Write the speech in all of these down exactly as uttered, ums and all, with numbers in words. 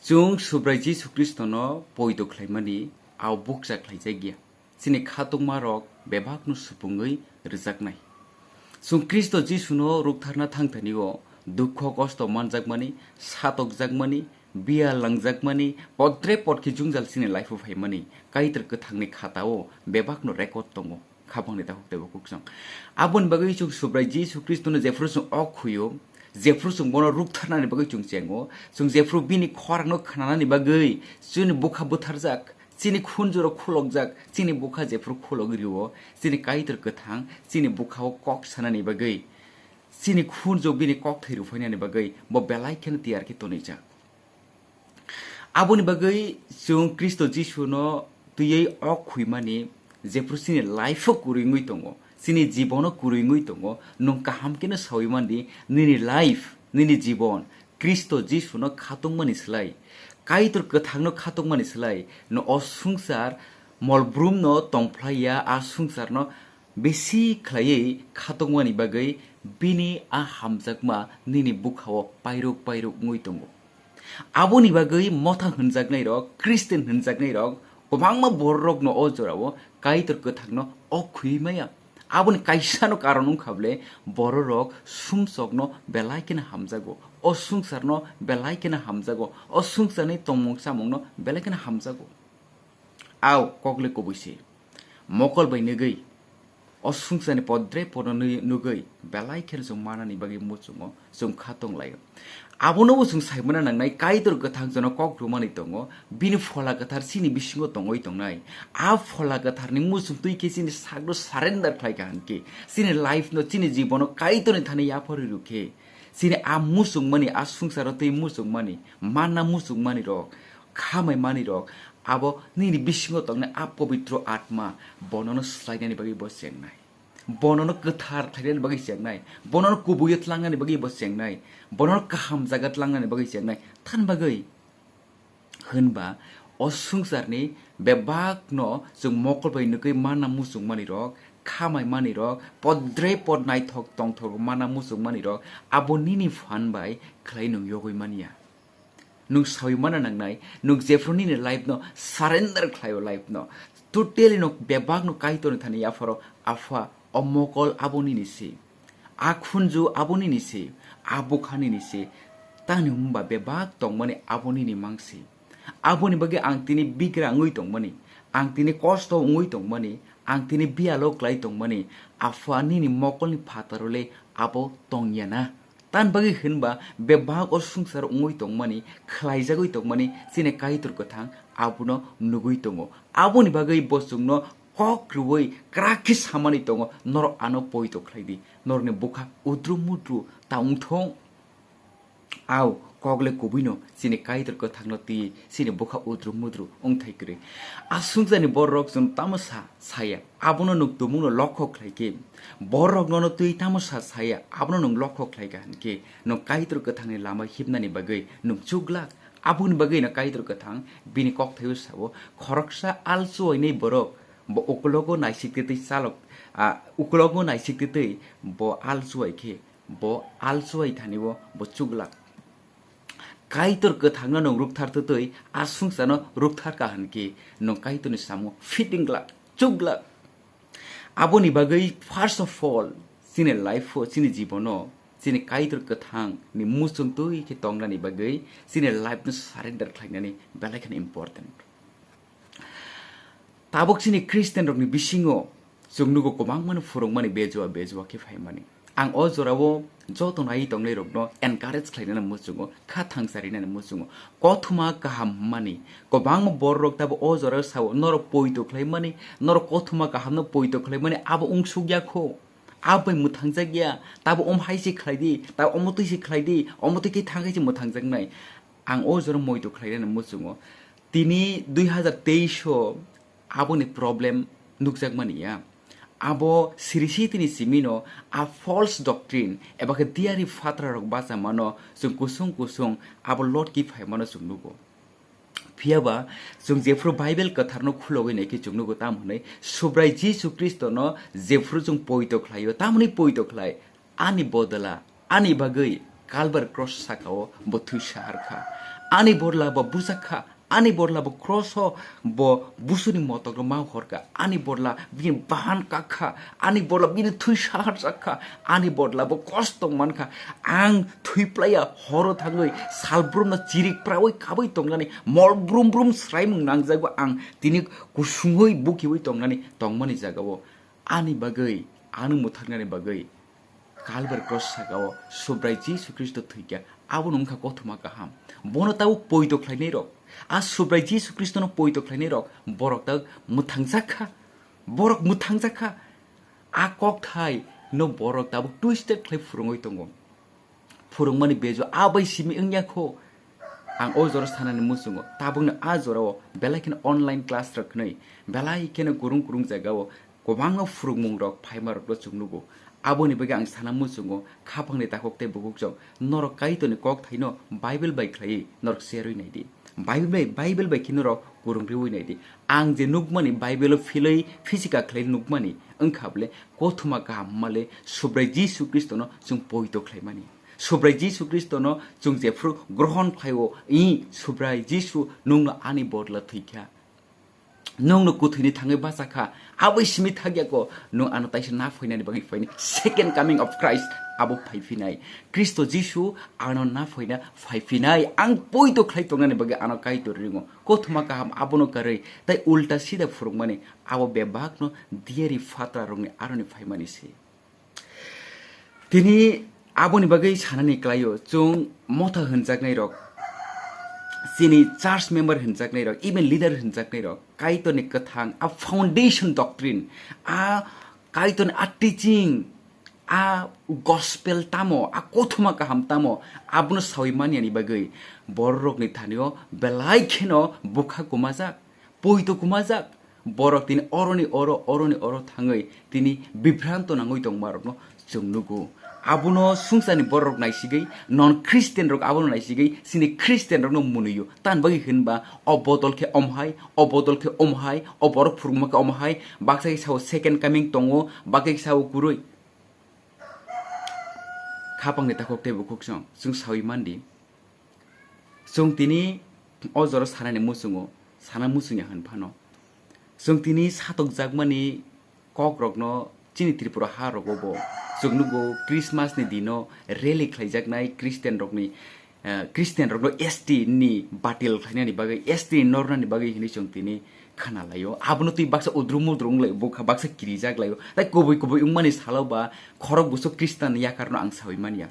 Chwng Subrai Jisu Khristono poito khlaimani, ao bukcha khlaijakya. Chini khatungmarok bebakno supungwi rwjaknai. Chwng Khristo Jisuno rwktharna thangthani-o dukho kosto manjakmani, satokjakmani, biya langjakmani, podre podkhe jwngjal chini life-o phaimani, Kaitor kwthangni khatao bebakno record tongo. Khabangni takhuk teibo kuksong. Aboni bagwi chwng Subrai Jisu Khristono jephru chwng ok khuio, jephru chwng bono rwktharnani bagwi chwng chengo, chwng jephru bini khorangno khnanani bagwi chini bwkha butharjak, chini khunjurok khulokjak, chini bwkha jephru khulogwi rwo, chini Kaitor kwthang chini bwkhao kok sanani bagwi, chini khunju bini kokthai rwphainani bagwi bo belai kheno tiyar khe tonijak. Aboni bagwi chwng Khristo Jisuno twiwi ok khuimani, jephru chini life-o kwrwi wngwi tongo, chini jibono kwrwi wngwi tongo, nwng kaham kheno saui mandi, nini life, nini jibon Khristo Jisuno khatungmani slai, Kaitor kwthangno khatungmani slai, no o swngchar molbrumno tongphlaiya, a swngcharno bisi khlaiwi khatungmani bagwi bini a hamjakma nini bwkhao pairuk pairuk wngwi tongo. Aboni bagwi motha hwnjaknairok, Christian hwnjaknairok kwbangma bororokno o jorao Kaitor kwthangno ok khwi maya. Aboni kaisano karon wngkha bole bororok sumsokno belai kheno hamjago, o swngcharno belai kheno hamjago, o swngcharni tongmung chamungno belai kheno hamjago. Ao kokle kubui se. Mokol bai nugui, o swngcharni podre pono nui-, nugui, belai kheno chwng manani bagwi muchungo chwng kha tonglaio. Abono bo chwng saimana nangnai, Kaitor kwthang jono kok rwmani tongo, bini phola kwthar chini bisingo tongwi tongnai. A phola kwtharni muchung twi khe chini sakno surrender khlai kha hinkhe, chini life no, chini jibono Kaitorni thani yapharwi rw khe, chini a muchungmani, a swngcharo twi muchungmani, manna muchungmani rok, khamai mani rok, abo nini bisingo tongnai a pobitro atma bonono swlainani bagwi bo chengnai, bonono kwthar khlainani bagwi chengnai, bonono kubuio tlangnani bagwi bo chengnai, bonono kaham jaga tlangnani bagwi chengnai. Than bagwi hwnba o swngcharni bebakno chwng mokol bai nugui manna muchungmani rok, khamai mani rok, podre pod naithok tongthok manna muchungmani rok, abo nini phan bai khlai nwng yogwi manya. Nwng saui mana nangnai, nwng jephru nini life no surrender khlaio, life no totally no bebak no Kaitor ni thani yapharo, Apha, o mokol abo nini se, a khunju abo nini se, a bwkha nini se, tani hwnba bebak tongmani abo nini mang se. Aboni bagwi ang tini bigra wngwi tongmani, ang tini kosto wngwi tongmani, ang tini biyalo klai tongmani, Apha nini mokolni phataro le abo tongya na. Tan bagwi hwnba bebak o swngchar wngwi tongmani, khlaijagwi tongmani chini Kaitor kwthang abono nugwi tongo. Aboni bagwi bo chwngno kok rwui kwrak khe samani tongo, norok ano poito khlai di, norokni bwkha udru mudru ta wng thung. Ao kok le kubuino chini Kaitor kwthangno twi chini bwkha udru mudru wngthai kwrwi. A swngcharni bororok chwng tamo sa saya, abono nwng tumungno lokho khlai khe, bororok nono twi tamo sa saya, abono nwng lokho khlai kha hinkhe, nwng Kaitor kwthangni lama himnani bagwi nwng chuglak. Aboni bagwino Kaitor kwthang bini kokthaio sao, khoroksa alchuainai borok bo ukulogo naisik twi twi chalok, a, ukulogo naisik twi twi bo alchuai khe, bo alchuai thani-o bo chuglak. Kaitor kwthangno nwng rukthar twtwi a swngcharno rukthar ka hwn khe nwng Kaitorni samungo fitting glak, chuglak. Aboni bagwi first of all chini life-o, chini jibono chini Kaitor kwthangni muchung twi khe tongnani bagwi chini life-no surrender khlainani belai kheno important. Tabuk chini Christian rokni bisingo chwng nugo kwbangmano phwrwngmani bejua bejua khe phaimani. Ang o jorao joto naiwi tongnai rokno encourage khlainani muchungo, kha thangcharinani muchungo. Kothoma kaham hwnmani kwbangma bororok tabo o jorao sao, norok poito khlaimani, norok kothoma kahamno poito khlaimani abo wngsukya kho. Abo bai mwthangjak ya, tabo omo hai se khlai di, tabo omo twi se khlai di, omo twi khe thang khe se mwthangjaknai. Ang o jorao moito khlainani muchungo. Tini dui hazar teis o aboni problem nukjakmani ya. Abo siri sitini simino a false doctrine eba khe diyari phatrarok bachamano chwng kusung kusung abo lotki phaimano chwng nugo. Phiyaba chwng jephru Bible kwtharno khulogwi naikhe chwng nugo, tamo hwnwi Subrai Jisu Khristono jephru chwng poito khlaio, tamoni poito khlai ani bodala, ani bagwi Kalbar cross sakao bo thwi sahar kha. Ani bodla bo bujak kha, ani bodla bo cross o bo busuni motok rok ma hor kha, ani bodla bini bahan kak kha, ani bodla bini thwi sahar jak kha, ani bodla bo kosto man kha. Ang thwi plaiya horo thangwi salbrum no chirik prawi kabwi tongnani mol brum brum swraimung nangjago ang tini kusungwi bukiwi tongnani tongmani jagao ani bagwi ano mwthaknani bagwi Kalbar cross saka o Subrai Jisu Khristo thwikha, abo no wngkha kothoma kaham. Bono tabuk poito khlainai rok, a Subrai Jisu Khristo no poito khlainai rok, borok tabuk mwthangjak kha, borok mwthangjak kha. A kokthai no borok tabuk twisted khlai phwrwngwi tongo. Phwrwngmani bejo a bai simi wngya kho. Ang o jora sanani muchungo, tabukni a jorao belai kheno online class rok hwnwi belai kheno kurung kurung jagao kwbangma phwrwngmungrok phaimarokno chwng nugo. Aboni bagwi ang sana muchungo, khaphangni takhuk tei bukhukjwk, norok Kaitorni kokthaino Bible bai khlaiwi norok share-wi naidi. Bible bai, Bible bai khe norok kurung riwi naidi. Ang je nukmani, Bible-o philwi physical khlai nukmani wngkha bole, kothoma kaham hwnmale Subrai Jisu Khristono chwng poito khlaimani. Subrai Jisu Khristono chwng jephru grohon khlaio, "I Subrai Jisu, nwngno ani bodla thwikha. Nwngno kwthwini thangwi bachakha. Aboi simi thakyako, nwng ano taisa na phainani bagwi phaini." Second coming of Christ abo phaiphinai. Khristo Jisu ano na phaina phaiphinai. Ang poito khlai tongnani bagwi ano Kaitor ringo. Kothoma kaham abono karwi, tai ulta sida phwrwngmani, abo bebakno diyari phatra rokni aroni phaimani se. Tini aboni bagwi sanani klaio, chwng motha hwnjaknai rok, chini church member hwnjaknai rok, even leader hwnjaknai rok, Kaitorni kwthang a foundation doctrine, a Kaitorni a teaching, a gospel tamo, a kothoma kaham tamo, abono sawi manyani bagwi bororokni thanio belai kheno bwkha kumajak, poito kumajak. Borok tini oroni oro, oroni oro thangwi tini bibhranto nangwi tongmarokno chwng nugo. Abono swngcharni bororok naisigwi, non Christian rok abono naisigwi, chini Christian rokno munuio. Tan bagwi hinba, o bodol khe omhai, o bodol khe omhai, o borok phwrwngma khe omhai, baksa khe sao second coming tongo, baksa khe sao kwrwi. Khapangni takhuk tei bukhuk chwng, chwng sawi mandi. Chwng tini o jora sanani muchungo, sana muchungya hwn phano. Chwng tini satokjakmani kokrokno chini Tripura ha rogo bo chwng nugo Christmas ni dino rally khlaijaknai Christian rokni, eh, Christian rokno S T ni batil khlainani bagwi, S T ni nornani bagwi hinwi chwng tini khana laio. Abono twi baksa udru mudru wng lai, bukha baksa kirijak laio. Tai kubui kubui wngmani salo ba khorok busu Christian yakarno ang sawi manya.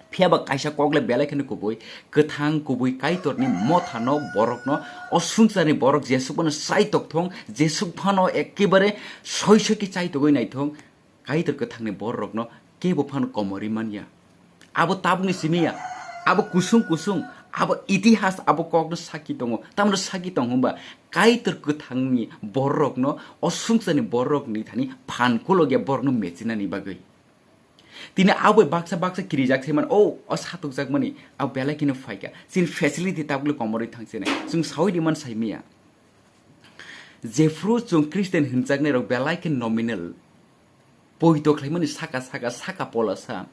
Phiya ba kaisa kok le belai kheno kubui, kwthang kubui Kaitorni mothano borokno, o swngcharni borok jesuk phano chaitok thung, jesuk phano ekkebare soi soi khe chaitogwi naithung, Kaitor kwthangni bororokno kebo phano komorwi manya. Abo tabukni simi ya, abo kusung kusung, abo itihas, abo kokno sakhi tongo. Tamno sakhi tong hwnba Kaitor kwthangni bororokno, o swngcharni bororokni thani phan kolokya borokno mechinani bagwi. Tini abo baksa baksa kirijak se man, o, o satokjak mani, abo belai kheno phaikha. Chini facility tabukle komorwi thangsinai. Chwng sawi di man saimaya. Jephru chwng Christian hwnjaknai rok belai khe nominal. Poito khlaimani saka saka, saka polasa.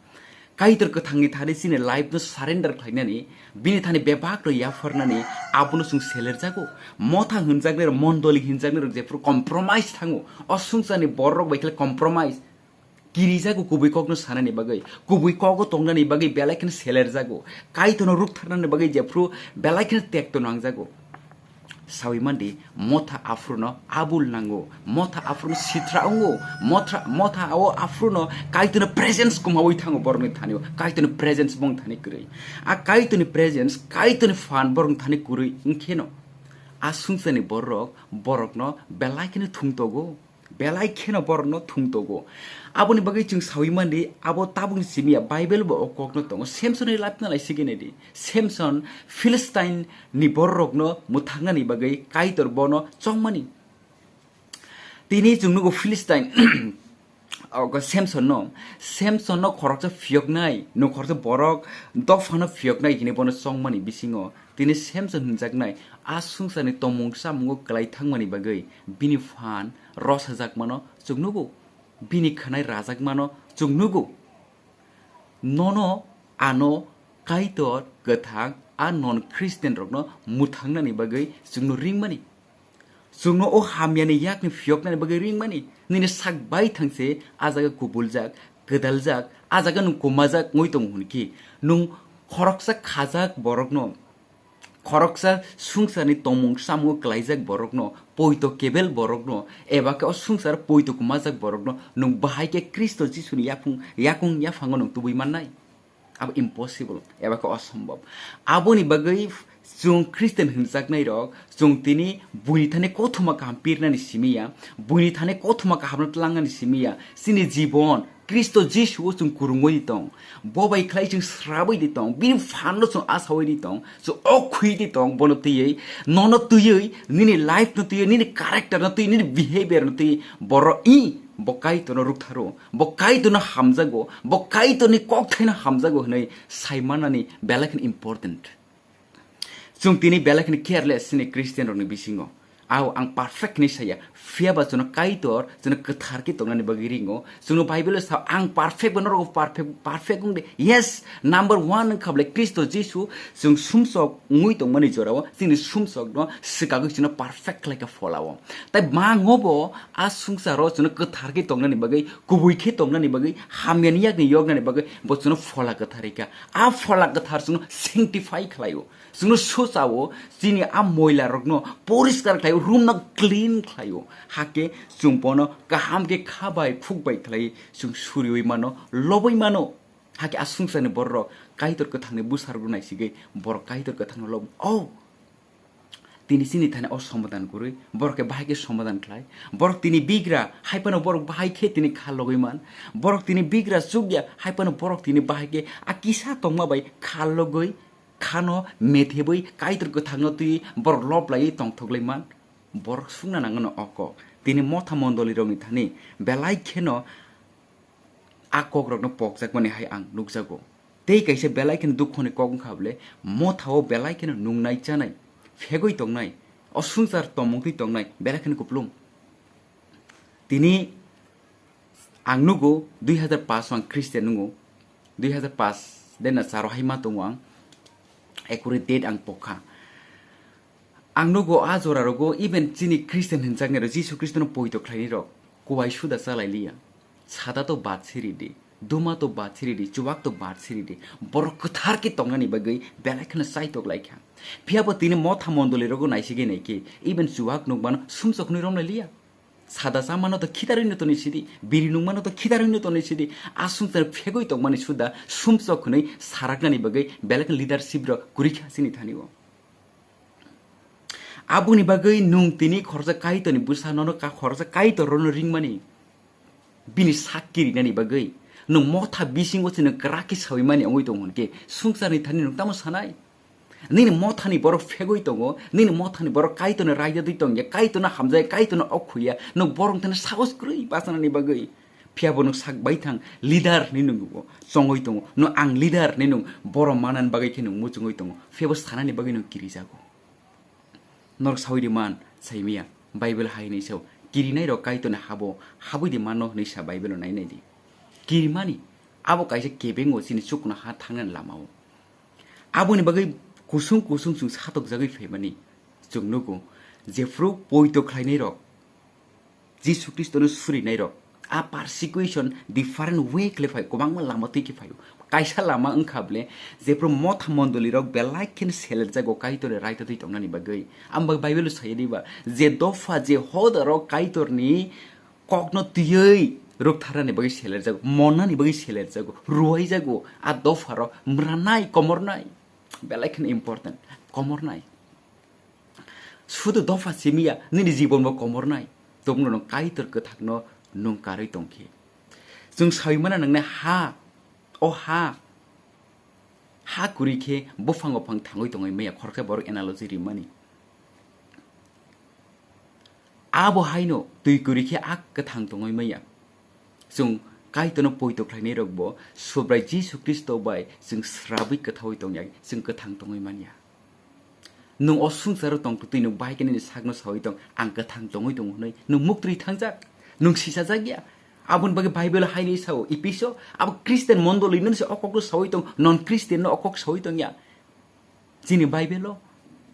Kaitor kwthangni thani chini life no surrender khlainani, bini thani bebak no yapharnani, abono chwng selerjago. Motha hwnjaknai rok, mondoli hwnjaknai rok jephru compromise thango. O swngcharni borok bai khe compromise. Kirijago kubui kokno sanani bagwi, kubui kogo tongnani bagwi belai kheno selerjago. Kaitorno rukthaknani bagwi jephru belai kheno tekto nangjago. Sawi mandi, motha aphruno abul nango, motha aphruno sitra wngo, motha, motha o aphruno Kaitorno presence kumawi thango borokni thanio, Kaitorni presence bong thani kwrwi. A Kaitorni presence, Kaitorni phan borokni thani kwrwi wngkheno, a swngcharni borok, borokno belai kheno thungtogo. Belai kheno borokno thungtogo. Aboni bagwi chwng sawi mandi, abo tabukni simi ya, Bible bo o kokno tongo. Samsonni life no lai sigini di. Samson Philistine ni bororokno mwthaknani bagwi Kaitor bono chongmani. Tini chwng nugo Philistine, ogo Samson no, Samson no khoroksa phiyoknai, no khoroksa borok dophano phiyoknai hini bono chongmani bisingo. Tini Samson hwnjaknai a swngcharni tongmung samungo kwlai thangmani bagwi bini phan rosajakmano chwng nugo, bini khwnai rajakmano chwng nugo. Nono ano Kaitor kwthang a non Christian rokno mwthangnani bagwi chwngno ringmani. Chwngno o hamyani yakni phiyoknani bagwi ringmani. Nini sak bai thangse a jaga kubuljak, kwdaljak, a jaga nwng kumajak wngwi tongo hwn khe, nwng khoroksa khajak borokno, khoroksa swngcharni tongmung samungo klaijak borokno, poito kebel borokno, eba khe o swngchar poito kumajak borokno nwng bahai khe Khristo Jisuni yaphung-, yakung yaphango nwng tubui mannai? Abo impossible, eba khe osombhob. Aboni bagwi chwng Christian hwnjaknai rok, chwng tini buini thani kothoma kaham pirnani simi ya, buini thani kothoma kahamno tlangnani simi ya, chini jibon Khristo Jisu o chwng kwrwngwi di tong, bo bai khlai chwng srabwi di tong, bini phanno chwng asawi di tong, chwng o khwi di tong, bono twiwi, nono twiwi, nini life no twiwi, nini character no twiwi, nini behavior no twiwi, borok i bo Kaitorno ruktharo, bo Kaitorno hamjago, bo Kaitorni kokthaino hamjago hwnwi saimanani belai kheno important. Chwng tini belai kheno careless chini Christian rokni bisingo. Ao ang perfect hinwi saya, phiya ba chwngno Kaitor chwngno kwthar khe tongnani bagwi ringo. Chwngno Bible o sao, "Ang perfect ba norok perfect, perfect wng de." Yes, number one wng kha bwle Khristo Jisu. Chwng sumsok wngwi tongmani jorao chini sumsokno swkagwi chwngno perfect khlai kha pholao. Tai mango bo a swngcharo chwngno kwthar khe tongnani bagwi, kubui khe tongnani bagwi, hamyani yakni yoknani bagwi bo chwngno phola kwthar rikha. A phola kwthar chwngno sanctify khlaio, chwngno suchao, chini a moila rokno poriskar khlaio, room no clean khlaio. Hakhe chwng bono kaham khe kha bai, phuk bai khlai chwng suriwi mano, lobwi mano. Hakhe a swngcharni bororok Kaitor kwthangni bwsarokno naisigwi borok Kaitor kwthangno lob-, oh, tini chini thani o somadan kwrwi, borok khe bahai khe somadan khlai. Borok tini bigra, hai phano borok bahai khe tini kha logwi man. Borok tini bigra chukya, hai phano borok tini bahai khe a kisa tongma bai kha logwi, khano methebwi Kaitor kwthangno twiwi borok lob laiwi tongthoklai man. Borok sungna nango no o kok. Tini motha mondolirokni thani belai kheno a kokrokno pokjakmani hai ang nukjago. Tei kaisa belai kheno dukhoni kok wngkha bwle, mothao belai kheno nungnai chanai, phegwi tongnai, o swngchar tongmung twi tongnai belai kheno kupulung. Tini ang nugo dui hazar paanch o ang Christian nungo, dui hazar paanch de na charo hai ma tongo ang, accurate date ang pokha. Ang nugo a jora rogo even chini Christian hinjaknai rok, Jisu Khristono poito khlainai rok kuai suda chalai liya. Sada to bad siri di, duma to bad siri di, chuwak to bad siri di. Borok kwthar khe tongnani bagwi belai kheno chaitok lai kha. Phiya bo tini motha mondoli rogo naisigwi nai khe even chuwak nukmano sumsok nwi romlai liya. Sada chamano to khitarwi no tonwi sidi, biri nungmano to khitarwi no tonwi sidi, a swngchar phegwi tongmani suda sumsok hwnwi saraknani bagwi belai kheno leadership rok kwrwi kha chini thani o. Aboni bagwi nwng tini khoroksa Kaitorni bwsa nono ka-, khoroksa Kaitor rono ringmani, bini sak kirinani bagwi nwng motha bisingo se nwng kwrak khe sawi mani wngwi tongo hwn khe swngcharni thani nwng tamo sanai? Nini mothani borok phegwi tongo, nini mothani borok Kaitorni raida twi tongya, Kaitorno hamjaya, Kaitorno okhuya, nwng borok thani sahos kwrwi bachanani bagwi. Phiya bo nwng sak bai thang, leader hinwi nwng chongwi tongo, nwng ang leader hinwi nwng borok manani bagwi khe nwng muchungwi tongo, phiya bo sanani bagwi nwng kirijago. Norok sawi di man, saimiya, Bible hai hinwi sao, kirinai rok Kaitorni habo habwi di mano hinwi sa Bible o nai nai di. Kirimani, abo kaisa kebengo chini chukno ha thangnani lama o. Aboni bagwi kusung kusung chwng satokjagwi phaimani chwng nugo, jephru poito khlainai rok, Jisu Khristono surinairok, a persecution different way khle phai, kwbangma lama twi khe phaio. Kaisa lama wngkha bwle, jephru motha mondolirok belai kheno selerjago Kaitorni raida twi tongnani bagwi. Ang bai Bible-o sayo diba, je dopha, je hodarok Kaitorni kokno twiwi rwktharnani bagwi selerjago, monnani bagwi selerjago, ruwaijago, a dopharok mwranai, komornai. Belai kheno important, komornai. Sudu dopha simiya, nini jibon bo komornai. Tobno nwng Kaitor kwthangno nwng karwi tongkhe. Chwng sawi mana nwngnai ha, o ha, ha kwrwi khe buphang buphang thangwi tongwi maya, khoroksa borok analogy rimani. Abo haino twi kwrwi khe a kwthang tongwi maya. Chwng Kaitorno poito khlainai rokbo Subrai Jisu Khristo bai chwng srabwi kwthaui tongya, chwng kwthang tongwi manya. Nwng o swngcharo tongtwtwi nwng bahai khe nini sakno saui tong, "Ang kwthang tongwi tongo," hwnwi nwng muktwi thangjak, nwng sisajak ya. Aboni bagwi Bible haino sao, Epheso, abo Christian mondoli nwng se o kokno saui tong, non Christian no o kok saui tong ya. Chini Bible-o,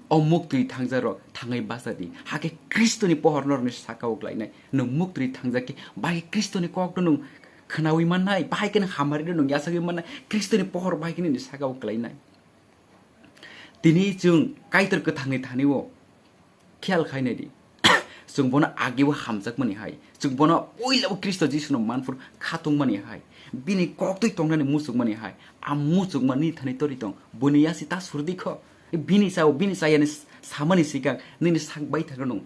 "O muktwi thangjakrok, thangwi bacha di. Hakhe Khristoni pohor norokni saka-o klainai." Nwng muktwi thangjak khe, bahai khe Khristoni kokno nwng khnaui mannai, bahai kheno hamarino nwng yachagwi mannai, Khristoni pohor bahai khe nini saka-o klainai. Tini chwng Kaitor kwthangni thani-o khiyal khainai di. Chwng bono agebo hamjakmani hai, chwng bono puilabo Khristo Jisuno manphuru khatungmani hai, bini koktwi tongnani muchukmani hai, a muchukma nini thani tori tong, buini yasi ta surdi kho. Bini chao, bini chayani s-, samani sikang nini sak bai thangno nwng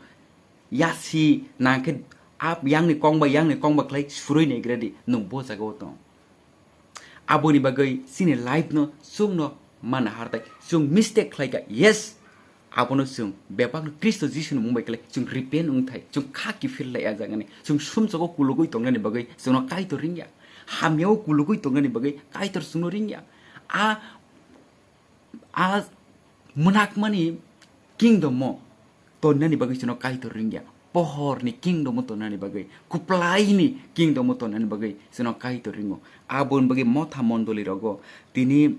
yasi nangkhe a yangni kong bai yangni kong ba khlai surui naigra di, nwng bo jaga-o tong. Aboni bagwi chini life no chwngno mana hartai. Chwng mistake khlaikha, yes. Abono chwng bebakno Khristo Jisuni mung bai khlai chwng repent wngthai. Chwng kha kiphil lai a jagani. Chwng sumsogo kulugwi tongnani bagwi chwngno Kaitor ringya. Hamyao kulugwi tongnani bagwi Kaitor chwngno ringya. A, a mwnakmani kingdom-o tonnani bagwi chwngno Kaitor ringya. Pohorni kingdom-o tonnani bagwi, kwplaini kingdom-o tonnani bagwi chwngno Kaitor ringo. Aboni bagwi motha mondolirogo tini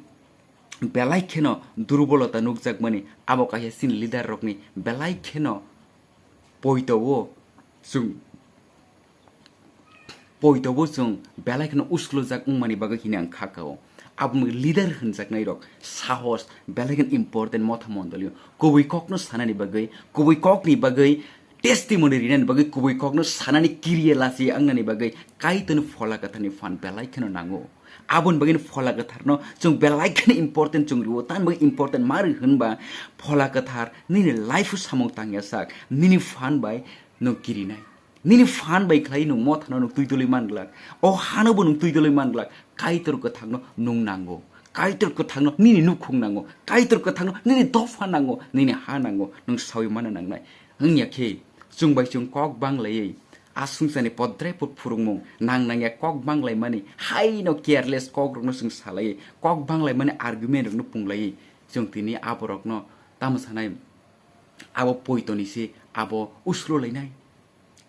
belai kheno durbolota nukjakmani, abo kaisa chini leader-rokni belai kheno poito-o chwng poito bo chwng belai kheno usklojak wngmani bagwi hini ang kha kao. Aboni leader hwnjaknai rok sahos belai kheno important motha mondolio. Kubui kokno sanani bagwi, kubui kokni bagwi testimony rinani bagwi, kubui kokno sanani kiriye lachi wngnani bagwi Kaitorni Phola Kwtharni phan belai kheno nango. Aboni bagwi Phola Kwtharno chwng belai kheno important chwng rio. Tamni bagwi important ma rw hwnba Phola Kwthar nini life-o samung tangya sak, nini phan bai nwng kirinai. Nini phan bai khlai nwng mothano nwng twi dwlwi man glak. O hano bo nwng twi dwlwi man glak. Kaitor kwthangno nwng nango. Kaitor kwthangno nini nukhung nango. Kaitor kwthangno nini dopha nango. Nini ha nango. Nwng sawi mana nangnai. Wngya khe, chwng bai chwng kok banglaiwi, a swngcharni podre pod phwrwngmung nang nangya kok banglaimani, haino careless kokrokno chwng salaiwi, kok banglaimani argument rokno punglaiwi, chwng tini aborokno tamo sanai, abo poitoni se abo uslo lainai.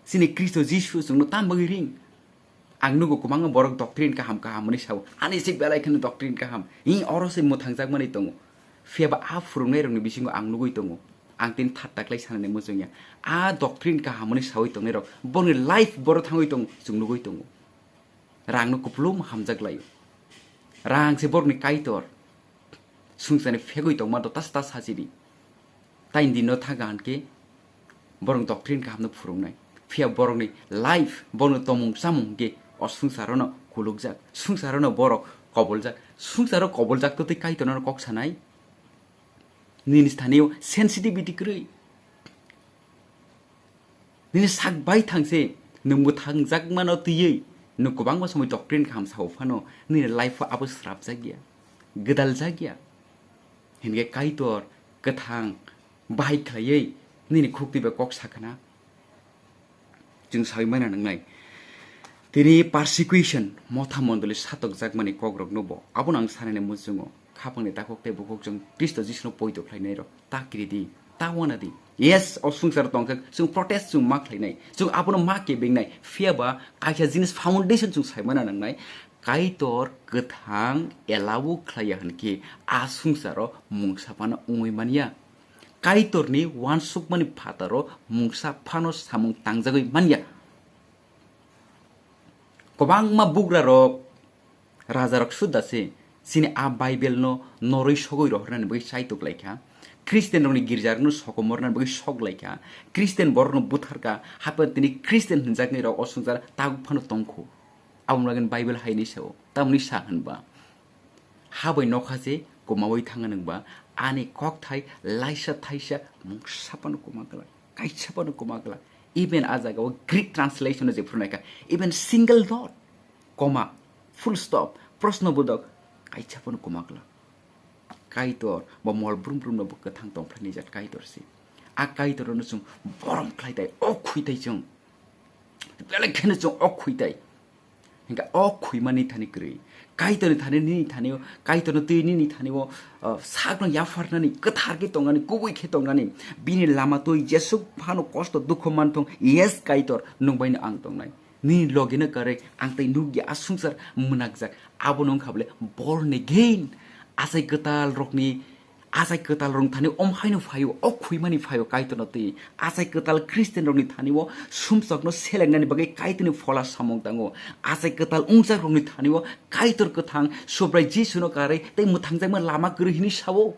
Chini Khristo Jisu chwngno tam bagwi ring? Ang nugo kwbangma borok doctrine kaham kaham hwnwi sao. Ani se belai kheno doctrine kaham. Hi oro se mwthangjakmani tongo. Phiya ba a phwrwngnairokni bisingo ang nugwi tongo. Ang tini thatta khlai sanani muchungya. A doctrine kaham hwnwi sawi tongnairok, borokni life boro thangwi tongo, chwng nugwi tongo. Rangno kupulung hamjak laio. Rang se borokni kaitor. Swngcharni phegwi tongma do tas tas hachidi. Taini dino thaga hwnkhe borok doctrine kahamno phwrwngnai. Phiya borokni life, borokni tomung chamung hwnkhe o swngcharono kulukjak. Swngcharono borok koboljak. Swngcharo koboljak to tei kaitorno kok sanai? Nini thanio sensitivity kwrwi. Nini sak bai thangse nwng mwthangjakmano twiwi nwng kwbangma somoi doctrine kaham sao phano nini life-o abo srapjakya, gwdaljak ya. Hinkhe Kaitor kwthang bahai khlaiwi nini khuk twibo kok sakhna chwng sawi mano nangnai. Tini persecution, motha mondoli satokjakmani kokrokno bo abono ang sanani muchungo. Khapangni takhuk tei bukhuk chwng Khristo Jisuno poito khlainairok ta kiri di, ta wana di. Yes, o swngcharo tongkhe chwng protest chwng ma khlainai, chwng abono ma kebengnai. Phiya ba kaisa jinis foundation chwng saimana nangnai. Kaitor kwthang allow khlaiya hwnkhe a swngcharo mungsa phano wngwi manya. Kaitorni uansukmani phataro mungsa phano samung tangjagwi manya. Kwbangma bugrarok, rajarok suda se chini a Bible-no norwi sogwi rohornani bagwi chaitok lai kha. Khristianrokni girjarokno sokomornani bagwi sok lai kha. Khristian borokno butharkha, haphano tini Khristian hwnjaknairok o swngchar tabuk phano tongkhu. Aboni bagwino Bible hai hinwi sao, tamoni sa hwnba? Ha bai nokha se kwmaui thangna nwngba, ani kokthai laisa thaisa mungsa phano kwma glak, kaisa phano kwma glak. Even a jagao Greek translation-o je phwrwngnaikha, even single dot, comma, full stop, proshno bodok, kaisa phano kwma glak. Kaitor bo mol brum brumno bo kwthang tongphlaini jat Kaitor se. A Kaitorno chwng borom khlai tai, o khui tai chwng. Belai kheno chwng o khui tai. Hinkhe o khuimani thani kwrwi. Kaitorni thani nini thani-o, Kaitorno twi nini thani-o, uh, sakno yapharnani, kwthar khe tongnani, kubui khe tongnani, bini lama twi jesuk phano kosto dukhu manthung, yes Kaitor, nwng baino ang tongnai. Nini logeno kwrwi ang tei nukya a swngchar mwnakjak. Abono wngkha bole born again. Achai kwtal rokni Achai kwtal rwng thani om haino phaio, o khwimani phaio Kaitorno twi. Achai kwtal Christian rokni thani o sumsokno selengnani bagwi Kaitorni phola samung tango. Achai kwtal wngjak rokni thani o Kaitor kwthang Subrai Jisuno karwi tei mwthangjakma lama kwrwi hwnwi sao.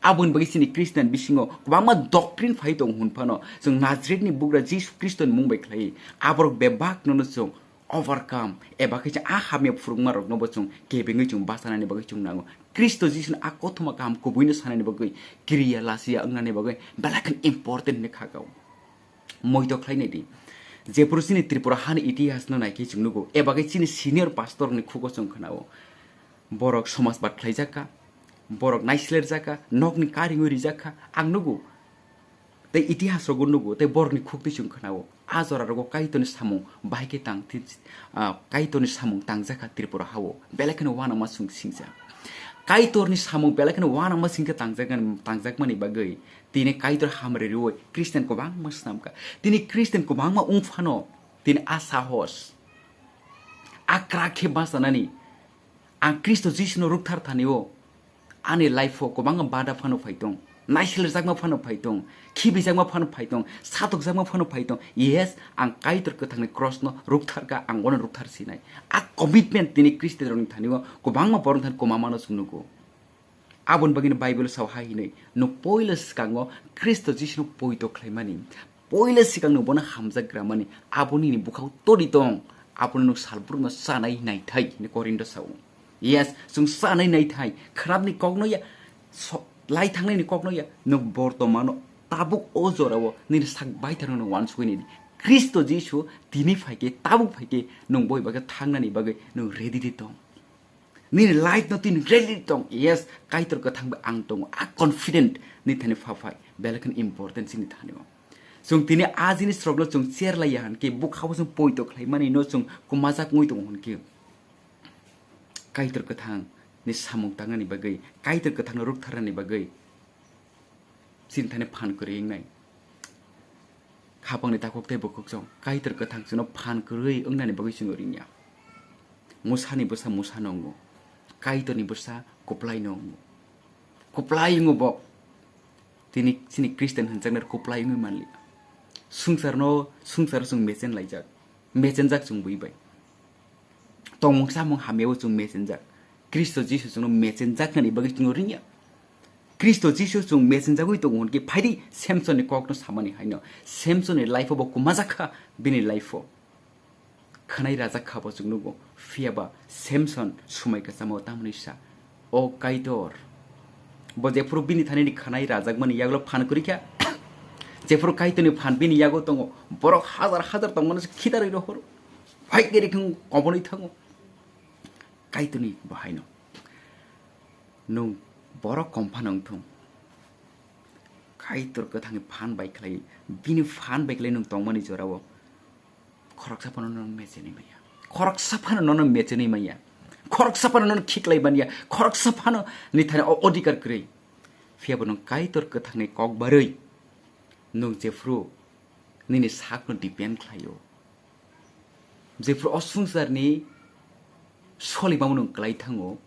Aboni bagwi chini Christian bisingo kwbangma doctrine phai tongo hwn phano, chwng Nazarethni bugra Jisu Khristoni mung bai khlai aborok bebakno no chwng overcome, eba khe chwng a hamya phwrwngmarokno bo chwng kebengwi chwng bachanani bagwi chwng nango. Khristo Jisuni a kothoma kaham kubuino sanani bagwi, kiriya lachiya wngnani bagwi belai kheno important hinwi kha kau. Moito khlainai di, jephuru chini Tripura hani itihasno naikhe chwng nugo, eba khe chini senior pastorni khugo chwng khnao, borok somajbad khlaijak kha, borok naislerjak kha, nokni karingwi rijak kha, ang nugo. Tei itihas rogo nugo, tei borokni khuktwi chwng khnao. A jora rogo Kaitorni samung bahai khe tang thi-, ah, Kaitorni samung tangjak kha Tripura hao. Belai kheno uanama chwng singja. Kaitorni samung belai kheno uanama singkhe tangjak-, tangjakmani bagwi tini Kaitor hamri rwi Christian kwbangma snam kha. Tini Christian kwbangma wng phano tini a sahos, a kwrak khe bachanani, ang Khristo Jisuno rwkthar thani o, ani life o kwbangma bada phano phai tong, naislerjakma phano phai tong, khibijakma phano phai tong, satokjakma phano phai tong. Yes, ang Kaitor kwthangni cross no rwkthar kha, ang bono rwkthar sinai. A commitment tini Christian rokni thani o kwbangma borok thani kwmamano chwng nugo. Aboni bagwino Bible sao hai hinwi, nwng poila swkango Khristo Jisuno poito khlaimani, poila swkang nwng bono hamjak gramani, abo nini bukhao todi tong, abono nwng salbrumno chanai naithai, hinwi Korinto sao. Yes, chwng chanai naithai, khwnapni kokno ya, so-, lai thangnaini kokno ya, nwng bortomano tabuk o jorao nini sak baitharno nwng uansugwi naidi. Khristo Jisu tini phaikhe, tabuk phaikhe, nwng boi bagwi thangnani bagwi nwng ready di tong. Nini life no tini ready tong. Yes, Kaitor kwthang bai ang tongo. A confident ni thani pha phai. Belai kheno important chini thani o. Chwng tini a jinis rok no chwng share lai ya han khe, bukhao chwng poito khlai mani no chwng kwmajak wngwi tongo hwn khe. Kaitor kwthang ni samung tangnani bagwi, Kaitor kwthang no rwktharnani bagwi. Chini thani phan kwrwi wngnai. Khapangni takhuk tei bukhuk chwng Kaitor kwthang chwngno phan kwrwi wngnani bagwi chwngno ringya. Musani bwsa Musa no wngo. Kaitorni bwsa Kwplai no wngo. Kwplai wngo bo. Tini chini Christian hwnjaknai kwplai wngwi manliya. Swngcharno, swngcharo chwng mechen laijak. Mechenjak chwng bui bai. Tongmung samung hamyao chwng mechenjak. Khristo Jisu chwngno mechenjaknani bagwi chwngno ringya. Khristo Jisu chwng mechenjagwi tongo hwn khe phaidi Samsonni kokno samani haino. Samsonni life-o bo kwmajak kha bini life-o. Khwnai rajak kha bo chwng nugo. Phiya ba Samson swmai kwchamo tamoni sa. O Kaitor. Bo jephuru bini thani ni khwnai rajakmani yagulo phan kwrwi kha. Jephuru Kaitorni phan bini yago tongo. Borok hajar hajar tongmano se khitarwi rohoro. Phai khe rikung kobonwi thango. Kaitorni bahaino. Nwng borok kom phano wngthung. Kaitor kwthangni phan bai khlai, bini phan bai khlai nwng tongmani jorao khoroksa phano nono mechenwi manya. Khoroksa phano nono mechenwi manya. Khoroksa phano nono khiklai manya. Khoroksa phano ni thani o odhikar kwrwi. Phiya bo nwng Kaitor kwthangni kok barwi nwng jephru nini sakno depend khlaio. Jephru o swngcharni solimamo nwng kwlai thango,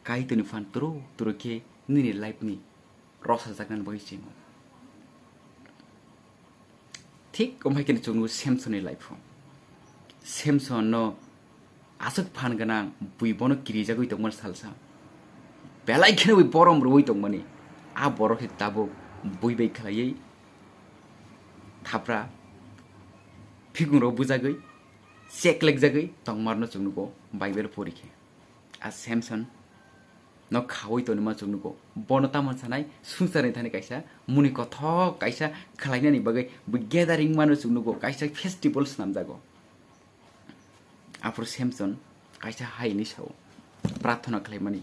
Kaitorni phan turu turu khe nini life ni rosajaknani bagwi chingo. Thik omhai khe chwngno Samsonni life o. Samson no aswk phan gwnang bui bono kirijagwi tongmani salsa. Belai kheno bui borom rwui tongmani. A borok khe tabuk bui bai khlaiwi thapra phikungrok bujagwi cheklekjagwi tongmarno chwng nugo Bible pori khe. A Samson no khaui tonima chwng nugo. Bono tamo sanai swngcharni thani kaisa muni kothok kaisa khlainani bagwi bui gathering mano chwng nugo, kaisa festival swnamjago. Aphuru Samson kaisa hai hinwi sao, prarthana khlaimani,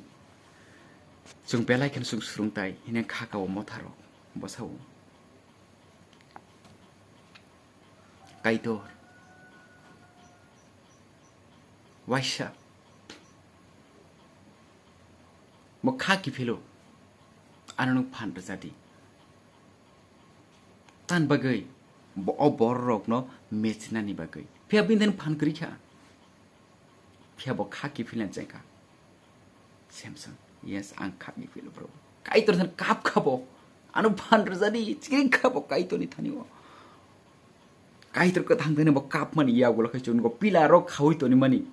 "Chwng belai kheno chwng swrwngthai hwnwi kha kao motharok," bo sao. Kaitor, waisa, bo kha kiphilo, ano nwng phan rwja di. Tan bagwi bo o bororokno mechenani bagwi. Phiya bini thani phan kwrwi kha. Phiya bo kha kiphilna chengkha. Samson. Yes, ang khapni philo bro. Kaitor thani kap khabo. Ano phan rwjadi, chikring khabo Kaitorni thani o. Kaitor kwthang thani bo kapmani yagulo khai chungo pila rok khawi toni mani.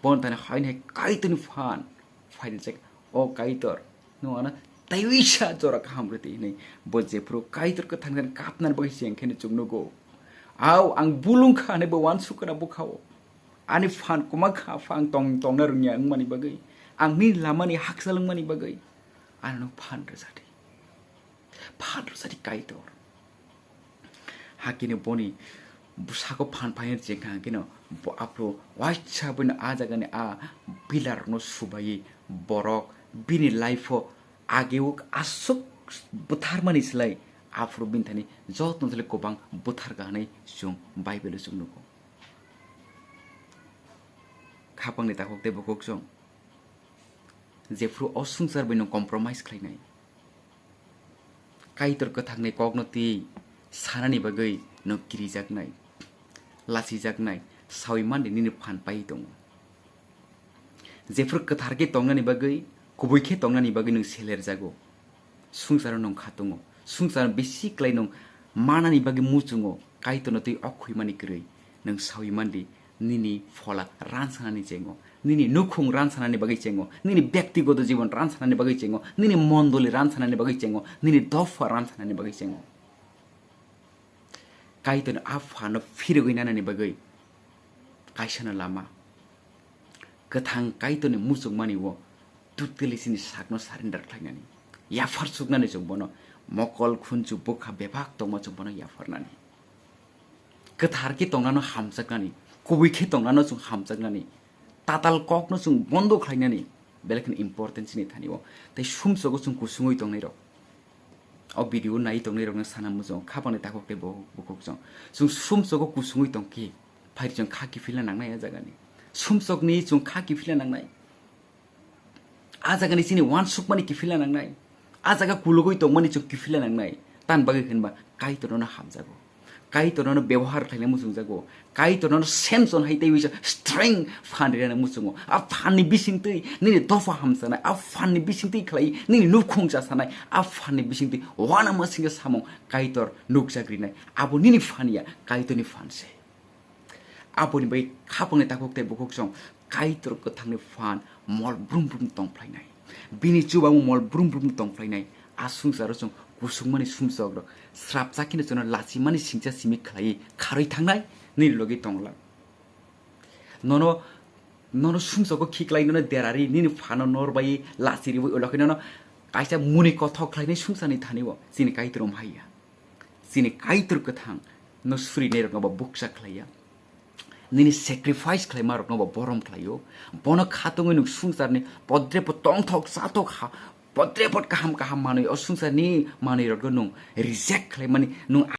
Bon thani hain hai Kaitorni phan. Phaidi chek, "O Kaitor, no ano taiwisa jora kaham rwdi," hinwi. Bo jephuru Kaitor kwthang thani kapnani bagwi chengkheno chuknogo. Au, ang bulung kha hinwi bo wansuk kana bukhao. Ani phan kwma kha pha ang tong tongna rwngya wngmani bagwi. Ang nini lamani hakchal wngmani bagwi. Ano phan rwjadi. Phan rwjadi Kaitor. Hakhe boni bwsako phan phaina chengkha, hakhe bo aphuru waisa bwino a jagani a pillar rokno subaiwi borok bini life-o ageo aswk bwtharmani slai aphuru bini thani jotono slai kwbang bwtharkha hinwi chwng Bible-o chwng nugo. Khapangni takhuk tei bukhuk chwng jephuru o swngchar bai nwng compromise khlainai. Kaitor kwthangni kokno twi sanani bagwi nwng kirijaknai, lachijaknai, sawi mandi nini phan pai tongo. Jephuru kwthar khe tongnani bagwi, kubui khe tongnani bagwi nwng selerjago. Swngcharo nwng kha tongo. Swngchar bisi klai nwng manani bagwi muchungo, Kaitorno twi ok khuimani kwrwi. Nwng sawi mandi, nini phola ransanani chengo, nini nukhung ransanani bagwi chengo, nini byaktigoto jibon ransanani bagwi chengo, nini mondoli ransanani bagwi chengo, nini dopha ransanani bagwi chengo. Kaitorni a phano phirogwi nanani bagwi kaisano lama. Kwthang Kaitorni muchungmani o totally chini sakno surrender khlainani. Yaphar suknani chwng bono mokol khunju bwkha bebak tongma chwng bono yapharnani. Kwthar khe tongnano hamjaknani, kubui khe tongnano chwng hamjaknani, tatal kokno chwng bondo khlainani, belai kheno important chini thani o. Tei sumsogo chwng kusungwi tongnairok, o video nai tongnairokno sana muchungo, khapangni takhuk tei bo-, bukhuk chwng. Chwng sumsogo kusungwi tongkhe, phaidi chwng kha kiphilna nangnai a jagani. Sumsokni chwng kha kiphilna nangnai. A jagani chini wansukmani kiphilna nangnai. A jaga kulugwi tongmani chwng kiphilna nangnai. Tan bagwi hinba Kaitorno hamjago. Kaitorno bebohar khlaina muchungjago. Kaitorno Samson hai tei wisa strength phan rirana muchungo. A phanni bisingtwi nini dopha hamsanai. A phanni bisingtwi khlai nini nukhung chasanai. A phanni bisingtwi uanama singsa samung Kaitor nukjagrinai. Abo nini phan ya, Kaitorni phan se. Aboni bai khapangni takhuk tei bukhuk chwng Kaitor kwthangni phan mol brum brum tong phlainai. Bini chubamung mol brum brum tong phlainai. A swngcharo chwng kusungmani sumsokrok srapsa kheno chwngno lachimani singcha simi khlaiwi kharwi thangnai nini logi tongla. Nono, nono sumsogo khiklai nono derari nini phano norbai lachiriwi ulo khe nono kaisa muni kothok khlainai sumsani thani o chini Kaitor wng haiya. Chini Kaitor kwthang no surinairokno bo bukcha khlaiya. Nini sacrifice khlaimarokno bo borom khlaio. Bono khatungwi nwng swngcharni podrepot tongthok chathok ha, podrepot kaham kaham manwi o swngcharni manwirokno nwng reject khlaimani, nwng